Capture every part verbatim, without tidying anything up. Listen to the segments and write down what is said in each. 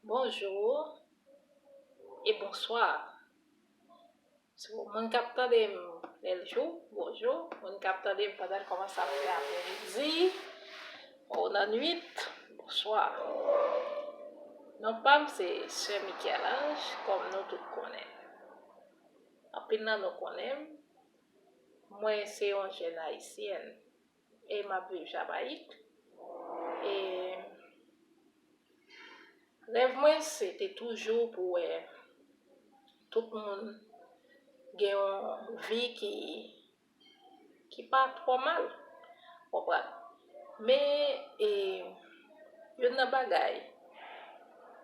Bonjou e bonswa. So, moun k ap tande m lè l jou, bonjou. Moun k ap tande m pandan l kòmanse ap fè apremidi, o nan nwit, bonswa. Non pa m se Sè Michel-Ange, kòm nou tout konnen. Anpil nan nou konnen m. Mwen se yon jèn ayisyèn e m ap viv Jamayik. E rèv mwen se te toujou pou wè tout moun gen yon vi ki, ki pa twò mal, konprann. Men, e, youn nan bagay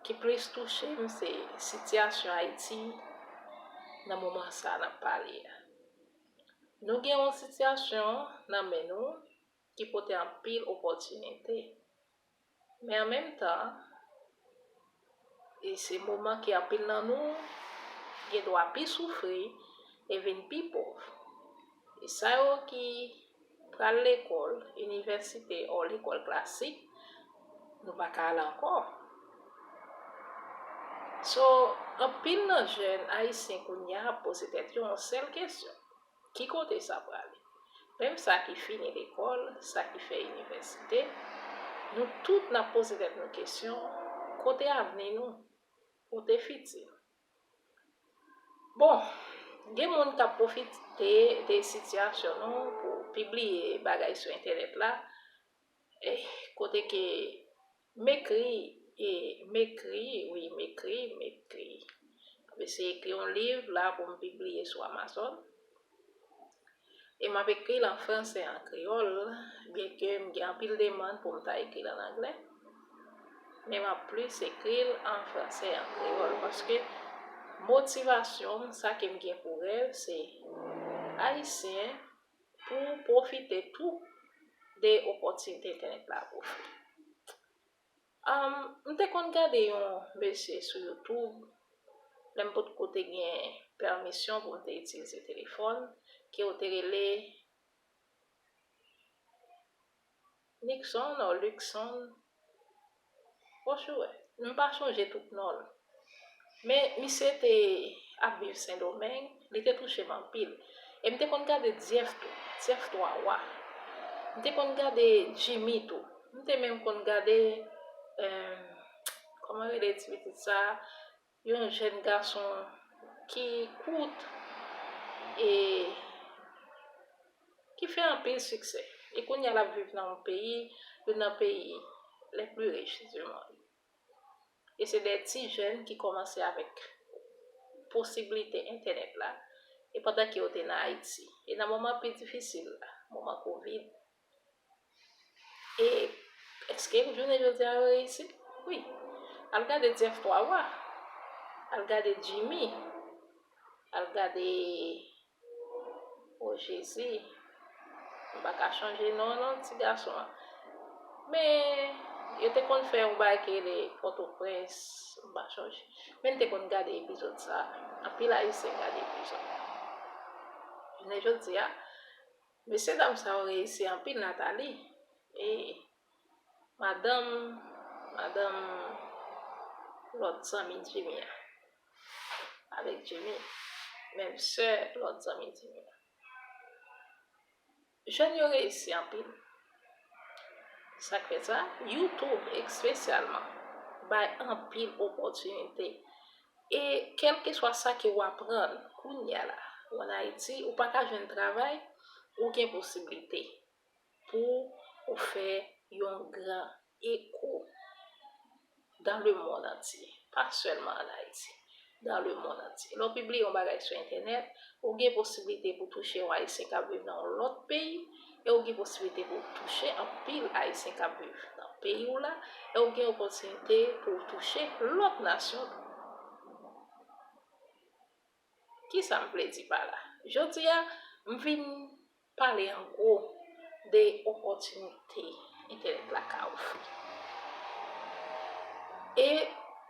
ki plis touche m se sitiyasyon Ayiti nan moman sa n ap pale a. Nou gen yon sitiyasyon nan men nou ki pote anpil opòtinite. Men an menm tan, e se moman ke anpil nan nou gen dwa pi soufri e vin pi pòv. E sa yo ki pral lekòl, inivèsite, o lekòl klasik, nou pa ka al ankò. So, anpil nan jèn ayisyen kounye a ap poze tèt yo yon sèl kesyon. Ki kote sa prale? Menm sa ki fini lekòl, sa ki fè inivèsite, nou tout n ap poze tèt nou kesyon, kote avni nou? Kote fiti nou? Bon, gen moun k ap pwofite de sitiyasyon nou pou pibliye bagay sou entènèt la, eh, kote ke m ekri, e m ekri, wi, m ekri, m ekri. M ap eseye ekri yon liv la pou m pibliye sou Amazon. E m ap ekri l an franse, an kreyòl, byenke m gen anpil demann pou m ta ekri l an anglè. Men m ap plis ekri l an franse, an kreyòl, paske motivasyon m, sa ke m gen pou rèv, se Ayisyen pou pwofite tou de opòtinite entènèt la ap ofri. Am, m te konn gade yon mesye sou YouTube, lè m potko te gen pèmisyon pou m te itilize telefòn, ke yo te rele Nixon o Luxon, oswè, m pa chonje tout non l. Men misye te ap viv Sendomeng, li te touche m anpil. E m te konn gade Dyèf tou, Dyèf Twa Wa. M te konn gade Jimmy tou. M te menm konn gade, eh, kòman rele ti pitit sa? Yon jèn gason ki kout e ki fè anpil siksè. E kounye a l ap viv nan yon peyi, youn nan peyi les plus riches du monde. E se de ti jèn ki kòmanse avèk posiblite entènèt la, e pandan ke yo te nan Ayiti. E nan moman pi difisil la, moman kovid, e èske jounen jodi a yo reyisi? Wi. Al gade Dyèf Twa Wa, al gade Jimmy, al gade, o Jezi, m pa ka chanje non, non, ti gason an. Men, yo te konn fè yon bagay ki rele Pòtoprens, m pa chanje. Men n te konn gade epizòd sa. Anpil Ayisyen gade epizòd. Jounen jodi a, mesye dam sa yo reyisi anpil, Nathalie. E madanm, madanm lòt zanmi Jimmy a. Avèk Jimmy, menm sè lòt zanmi Jimmy a. Jèn yo reyisi anpil. Sa k fè sa, YouTube espesyalman bay anpil opòtinite. E kèlkeswa sa ke w aprann kounye a la, ou ann Ayiti, ou pa ka jwenn travay, ou gen posiblite pou ou fè yon gran eko dans le monde entier, pa sèlman ann Ayiti, dans le monde entier. Lè w pibliye yon bagay sou entènèt, ou gen posiblite pou touche yon Ayisyen k ap viv nan yon lòt peyi, e ou gen posiblite pou w touche anpil Ayisyen k ap viv nan peyi w la, e ou gen opòtinite pou w touche lòt nasyon tou. Kisa m vle di pa la? Jodi a, m vin pale an gwo de opòtinite entènèt la ka ofri. E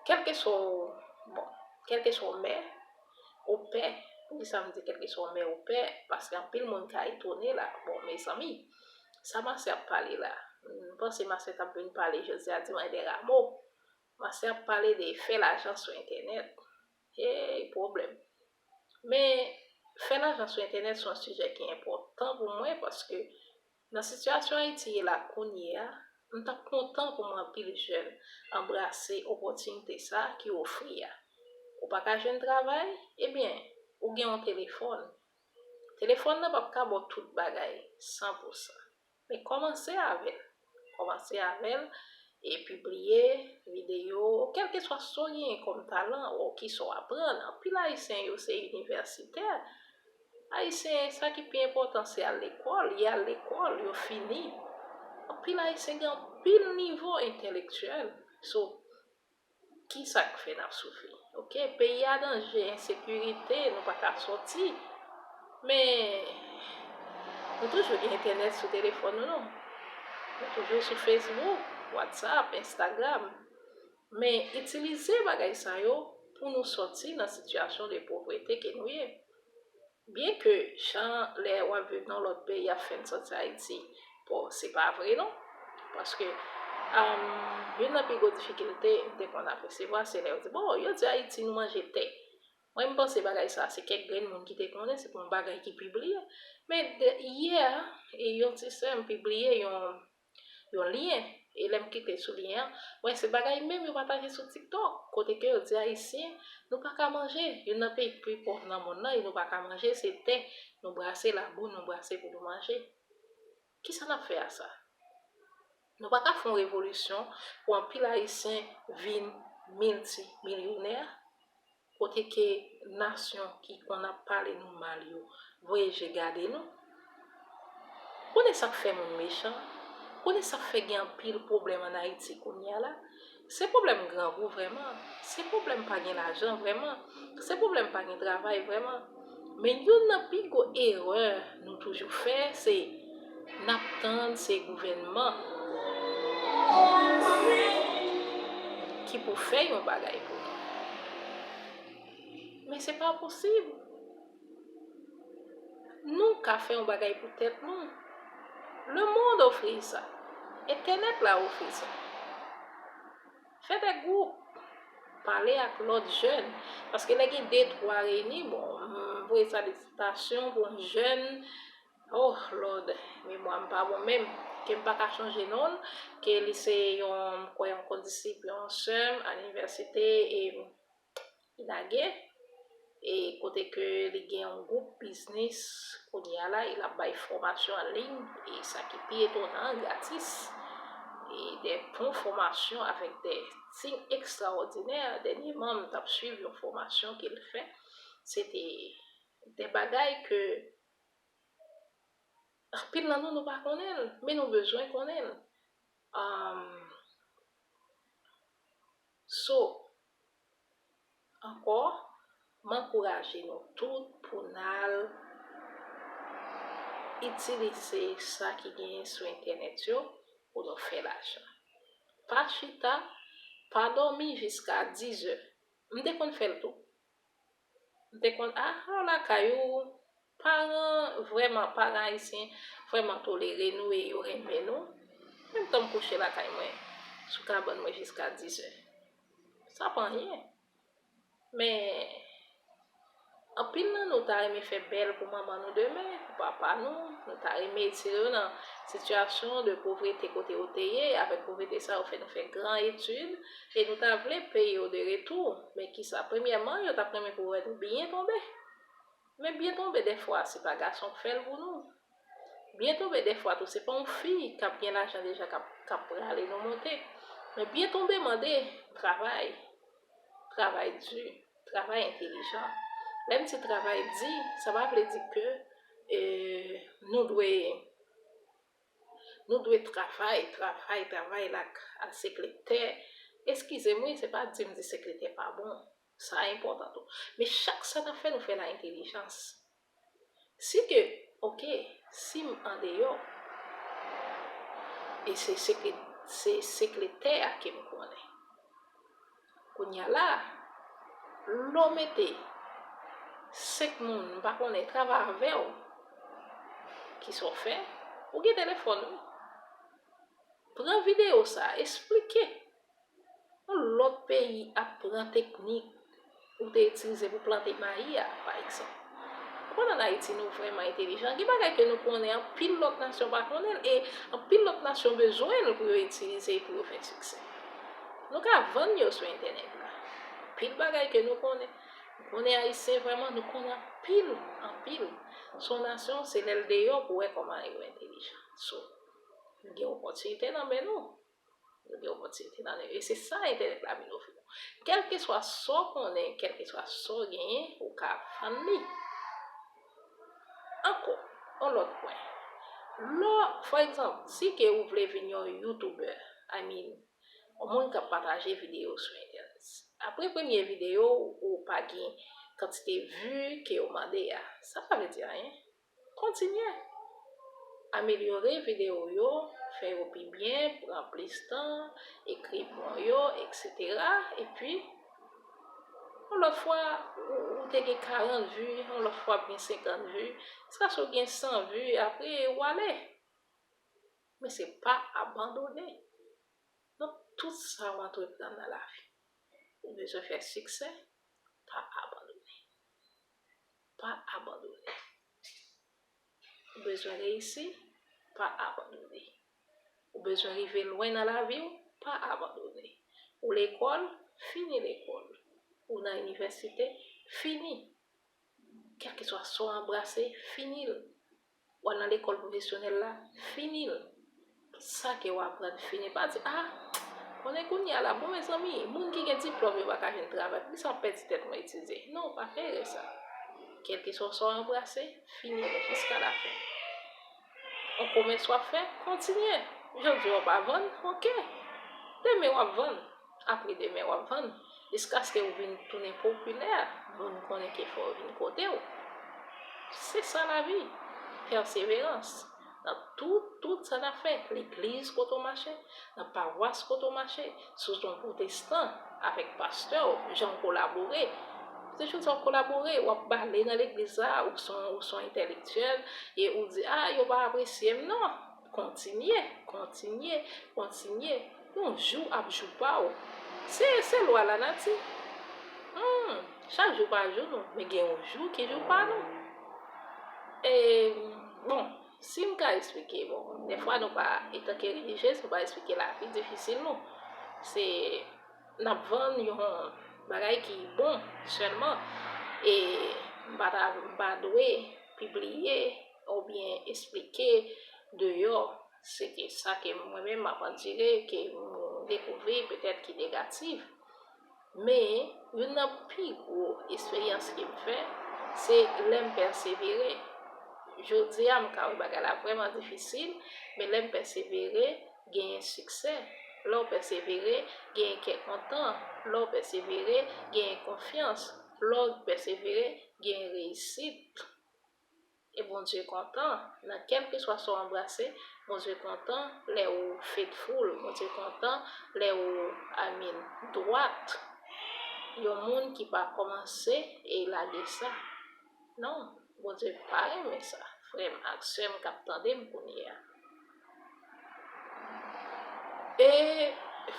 kèlkeswa w, bon, kèlkeswa w mè, ou pè, poukisa m di kèlkeswa w mè, ou pè? Paske anpil moun ka etone la. Bon, mezanmi, sa masè ap pale la, m panse masè t ap vin pale jodi a, di mwen de ramo. Se ap pale de fè lajan sou entènèt. Hey, pwoblèm. Men, fè lajan sou entènèt se yon sijè ki enpòtan pou mwen paske nan sitiyasyon Ayiti ye la kounye a, m t ap kontan pou mwen anpil jèn anbrase opòtinite sa a ki ofri a. Ou pa ka jwenn travay? Ebyen, ou gen yon telefòn. Telefòn nan p ap ka ba w tout bagay san pou san. Men kòmanse avè l. Kòmanse avè l e pibliye videyo, kèlkeswa sa w genyen kòm talan, ou kisa w aprann. Anpil Ayisyen yo se inivèsitè. Ayisyen, sa ki pi enpòtan se al lekòl. Y al lekòl, yo fini. Anpil Ayisyen gen anpil nivo entèlektyèl. So, kisa k fè n ap soufri? Oke, peyi a danje, ensekirite, nou pa ka sòti. Men, nou toujou gen entènèt sou telefòn nou, non? Nou toujou sou Facebook, WhatsApp, Instagram. Men, itilize bagay sa yo pou nou sòti nan sitiyasyon de povrete ke nou ye. Byenke jan lè w ap viv nan lòt peyi ap fè n sòti Ayiti, bon, se pa vre non. Paske, um, youn nan pi gwo difikilte m te konn ap resevwa, se lè yo di, bon, yo di Ayiti nou manje tè. Mwen, m panse bagay sa, se kèk grenn moun ki te konnen, se pa yon bagay ki pibliye. Men, de, yè, e yon ti sè m pibliye yon, yon lyen, e lè m klike sou lyen an, mwen, se bagay menm yo pataje sou TikTok, kote ke yo di Ayisyen, nou pa ka manje, youn nan peyi ki pi pòv nan mond lan, e nou pa ka manje, se tè, nou brase labou, nou brase pou nou manje. Kisa n ap fè a sa? Nou pa ka fè yon revolisyon pou anpil Ayisyen vin miltimilyonè, kote ke nasyon ki konn ap pale nou mal yo voye je gade nou? Konnen sa k fè moun mechan? Konnen sa k fè gen anpil pwoblèm ann Ayiti kounye a la? Se pwoblèm grangou vrèman? Se pwoblèm pa gen lajan vrèman? Se pwoblèm pa gen travay vrèman? Men youn nan pi gwo erè nou toujou fè, se n ap tann se gouvènman ki pou fè yon bagay pou nou. Men se pa posib. Nou ka fè yon bagay pou tèt nou. Le monde offre ça. Entènèt la ofri sa. Fè de gwoup. Pale ak lòt jèn. Paske lè gen de, twa reyini, bon, m voye salitasyon pou yon jèn. Oh, Lord, memwa m pa bon menm. Ke m pa ka chonje non l. Ke li se yon, m kwè, yon kondisip yon sè m a linivèsite, e li lage, e kote ke li gen yon gwoup biznis kounye a la, e l ap bay fòmasyon an liy, e sa ki pi etonan, gratis, e de bon fòmasyon avèk de siy ekstraòdinè. Dènyèman, m t ap swiv yon fòmasyon ke l fè. Se te de bagay ke anpil nan nou, nou pa konnen l, men nou bezwen konnen l. Um, so, ankò, m ankouraje nou tout pou n al itilize sa ki genyen sou entènèt yo pou nou fè lajan. Pa chita, pa dòmi jiska dizè. M te konn fè l tou. M te konn, ah, lakay ou, paran, vrèman, paran ayisyen vrèman tolere nou e yo renmen nou. Menm tan m kouche lakay mwen, sou kabann mwen jiska dizè. Sa pa anyen. Men, anpil nan nou ta renmen fè bèl pou manman nou demen, pou papa nou. Nou ta renmen retire yo nan sitiyasyon de povrete kote yo te ye. Avèk povrete sa, yo fè nou fè gran etid. E nou ta vle peye yo de retou. Men kisa? Premyèman, yo t ap renmen pou wè nou byen tonbe. Men byen tonbe, dèfwa, se pa gason k fè l pou nou. Byen tonbe, dèfwa tou, se pa yon fi k ap gen lajan deja k ap, k ap prale nou monte. Men byen tonbe mande travay. Travay di, travay entelijan. Lè m di travay di, sa pa vle di ke, e, nou dwe, nou dwe travay, travay, travay, lak al sekle tè. Eskize m, wi, se pa di m di sekle tè pa bon. Sa enpòtan tou. Men chak sa n ap fè, nou fè l a entelijans. Si ke, oke, si m andeyò, e se sekre-, se sekretè a ke m konnen. Kounye a la, lè w mete senk moun, m pa konnen, travay avè w, kisa w fè? Ou gen telefòn, wi. Pran videyo sa, esplike. Yon lòt peyi ap pran teknik ou te itilize pou plante mayi a, pa egzanp. Ou konnen ann Ayiti nou vrèman entelijan. Gen bagay ke nou konnen anpil lòt nasyon pa konnen l, e anpil lòt nasyon bezwen l pou yo itilize l pou yo fè siksè. Nou ka vann yo sou entènèt la. Anpil bagay ke nou konnen. Nou konnen Ayisyen vrèman, nou konnen anpil, anpil. Se yon nasyon, se lè l deyò pou wè kòman yo entelijan. So, nou gen opòtinite nan men nou. Nou gen opòtinite nan men nou. E se sa entènèt la vin ofri nou. Kèlkeswa sa w konnen, kèlkeswa sa w genyen, ou ka vann li. Ankò, yon lòt pwen. Lè, for egzanp, si ke ou vle vin yon YouTuber, I mean, yon moun k ap pataje videyo sou entènèt. Apre premye videyo, ou pa gen kantite vi ke yo mande a. Sa pa vle di anyen. Kontinye. Amelyore videyo w yo, fè yo pi byen, pran plis tan, ekri bon yo, etsetera. Epi, yon lòt fwa, ou, ou te gen karant vi, yon lòt fwa ap gen senkant vi, jiskaske w gen san vi, apre ou ale. Men se pa abandone. Donk, tout sa w antreprann nan lavi, ou bezwen fè siksè, pa abandone. Pa abandone. Ou bezwen reyisi, pa abandone. Ou bezwen rive lwen nan lavi w, pa abandone. Ou lekòl, fini lekòl. Ou nan inivèsite, fini. Kèlkeswa sa w anbrase, fini l. W al nan lekòl pwofesyonèl la, fini l. Sa ke w aprann, fini. Pa di, "Ah, konnen kounye a la, bon, mezanmi, moun ki gen diplòm yo pa ka jwenn travay, poukisa m ap pèdi tèt mwen etidye?" Non, pa fè erè sa. Kèlkeswa sa w anbrase, fini l jiska lafen. Yon komès w ap fè, kontinye. Jodi a w pa vann, oke. Demen w ap vann. Apre demen w ap vann, jiskaske w vin tounen popilè, moun konnen ke fò yo vin kote w. Se sa lavi. Pèseverans. Nan tout, tout sa n ap fè, legliz kote w mache, nan pawas kote w mache, si w se yon pwotestan, avèk pastè w, jan w kolabore. Se jodi a w kolabore, w ap pale nan legliz la, ou se yon, ou se yon entèlektyèl, e ou di, "Ah, yo pa apresye m." Non. Kontinye, kontinye, kontinye. Yon jou ap jou pa w. Se, se lwa lanati. Hmm, chak jou pa jou nou, men gen yon jou ki jou pa nou. E, bon, si m ka eksplike, bon, dèfwa nou pa, etanke relijyez, nou pa eksplike lavi difisil nou. Se, n ap vann yon bagay ki bon sèlman. E m pa ta, m pa dwe pibliye oubyen eksplike deyò, se te sa ke mwen menm m ap andire, ke m dekouvri petèt ki negatif. Men, youn nan pi gwo eksperyans ke m fè, se lè m pèsevere. Jodi a, m ka wè bagay la vrèman difisil, men lè m pèsevere, genyen siksè. Lè w pèsevere, genyen kè kontan. Lè w pèsevere, genyen konfyans. Lè w pèsevere, genyen reyisit. E Bondye kontan, nan kèlkeswa sa w anbrase, Bondye kontan lè ou faithful, Bondye kontan lè ou, I mean, dwat. Yon moun ki pa kòmanse e lage sa. Non, Bondye pa renmen sa, frè m ak sè m k ap tande m kounye a. E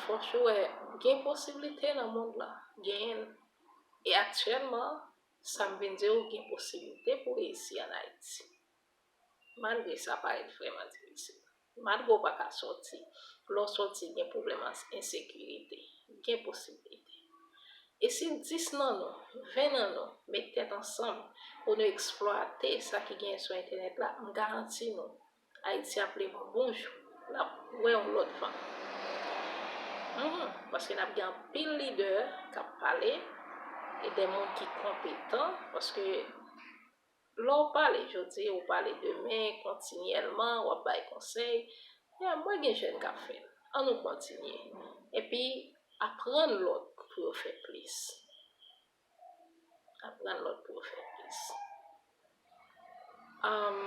fòk ou wè, gen posiblite nan mond lan, genyen l. E aktyèlman, sa m vin di w, gen posiblite pou reyisi ann Ayiti. Malgre sa parèt vrèman difisil. Malgre w pa ka sòti, lè w sòti, gen pwoblèm ensekirite. Gen posiblite. E si dis nan nou, ven nan nou, met tèt ansanm pou nou eksplwate sa ki genyen sou entènèt la, m garanti nou, Ayiti ap leve yon bon jou. L ap wè yon lòt van. Mhm, paske n ap gen anpil lidè k ap pale, e de moun ki konpetan, paske lè w pale jodi, ou pale demen, kontinyèlman, w ap bay konsèy. Ya, mwen gen jèn k ap fè l. Ann nou kontinye. Epi, aprann lòt pou yo fè plis. Aprann lòt pou yo fè plis. Am,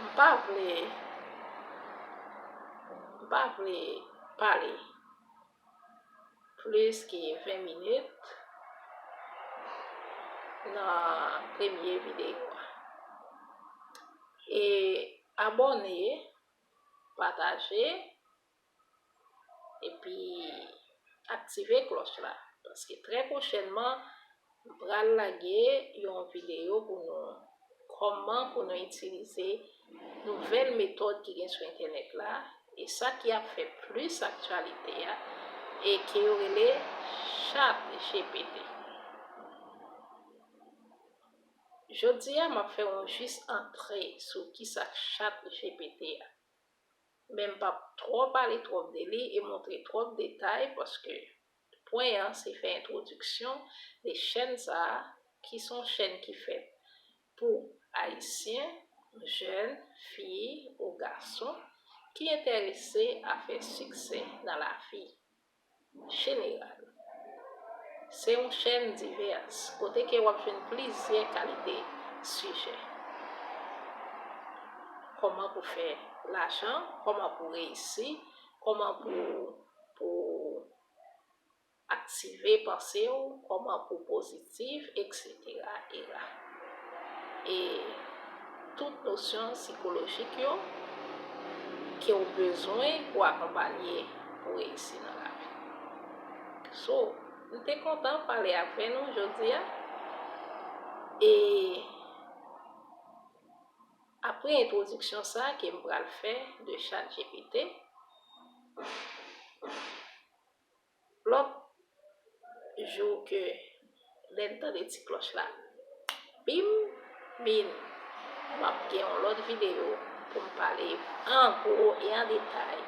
m pa vle, m pa vle pale plis ke ven minit nan premye videyo a. E abòne, pataje, epi aktive klòch la, paske trè pwochènman, m pral lage yon videyo pou nou, kòman pou nou itilize nouvèl metòd ki gen sou entènèt la, e sa ki ap fè plis aktyalite a, e ke yo rele ChatGPT. Jodi a, m ap fè yon jis antre sou kisa k ChatGPT a. Men m p ap twò pale twòp de li e montre twòp detay, paske pwen an se fè entwodiksyon de chèn sa a, ki se yon chèn ki fèt pou Ayisyen, jèn, fi ou gason, ki enterese a fè siksè nan lavi jeneral. Se yon chèn divès, kote ke w ap jwenn plizyè kalite sijè. Kòman pou fè lajan, kòman pou reyisi, kòman pou, pou aktive panse w, kòman pou pozitif, etsetera, era. E tout nosyon sikolojik yo ke w bezwen pou akonpanye pou reyisi nan lavi. So, m te kontan pale avè nou jodi a. E apre entwodiksyon sa ke m pral fè de ChatGPT, lòt jou ke lè n tande ti klòch la, bim, min, m ap gen yon lòt videyo pou m pale an gwo e an detay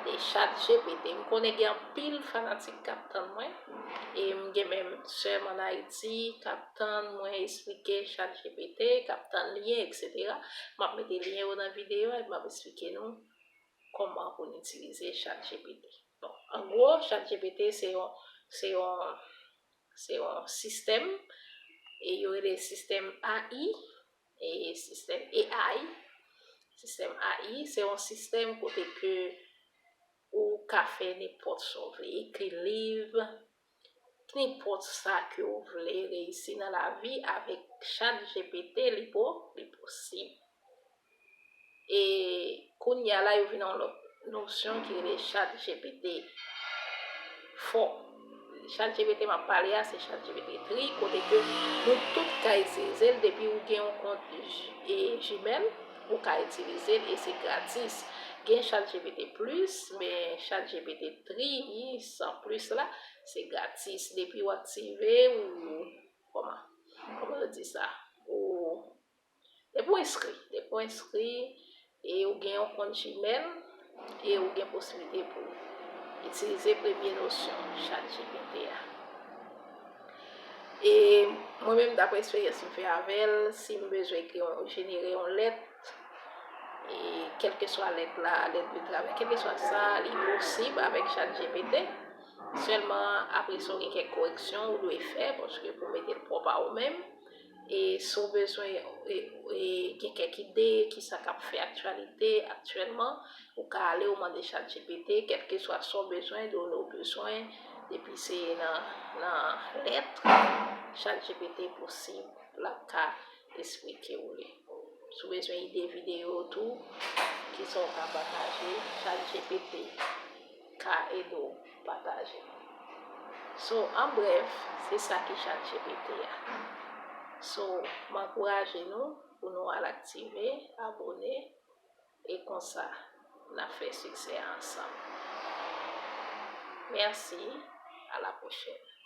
de ChatGPT. M konnen gen anpil fanatik k ap tann mwen, e m gen menm sè m ann Ayiti k ap tann mwen esplike ChatGPT, k ap tann lyen, etsetera. M ap mete lyen yo nan videyo a, epi m ap esplike nou kòman pou n itilize ChatGPT. Bon, an gwo, ChatGPT se yon, se yon, se yon sistèm, e yo rele sistèm A I, e sistèm A I, sistèm A I, se yon sistèm kote ke ou ka fè nenpòt sa w vle, ekri liv, nenpòt sa ke w vle reyisi nan lavi avèk ChatGPT, li po, li posib. E kounye a la, yo vin yon lòt nosyon ki rele ChatGPT four. ChatGPT m ap pale a, se ChatGPT three, kote ke nou tout ka itilize l depi ou gen yon kont G-, e, Gmail, ou ka itilize l e se gratis. Gen ChatGPT Plus, men ChatGPT three san plus la, se gratis. Depi w aktive, ou, kòman, kòman yo di sa? Ou, depi w enskri, depi w enskri, e ou gen yon kont Gmail, e ou gen posiblite pou itilize premye nosyon ChatGPT a. E mwen menm, daprè eksperyans m fè avè l, si m bezwen ekri yon, jenere yon lèt, e kèlkeswa lèt la, lèt de travay, kèlkeswa sa, li posib avèk ChatGPT. Sèlman, apre sa, w gen kèk koreksyon ou dwe fè, paske pou mete l pwòp a ou menm. E si w bezwen, e, e, gen kèk ide, kisa k ap fè aktyalite aktyèlman, ou ka ale, ou mande ChatGPT, kèlkeswa sa w bezwen, done w bezwen, depi se nan, nan lèt, ChatGPT posib, l ap ka esplike w li. Si w bezwen ide videyo tou, kisa w ka pataje, ChatGPT ka ede w pataje. So, an brèf, se sa ki ChatGPT a. So, m ankouraje nou pou nou al aktive, abòne, e konsa, n ap fè siksè a ansanm. Mèsi, à la prochaine.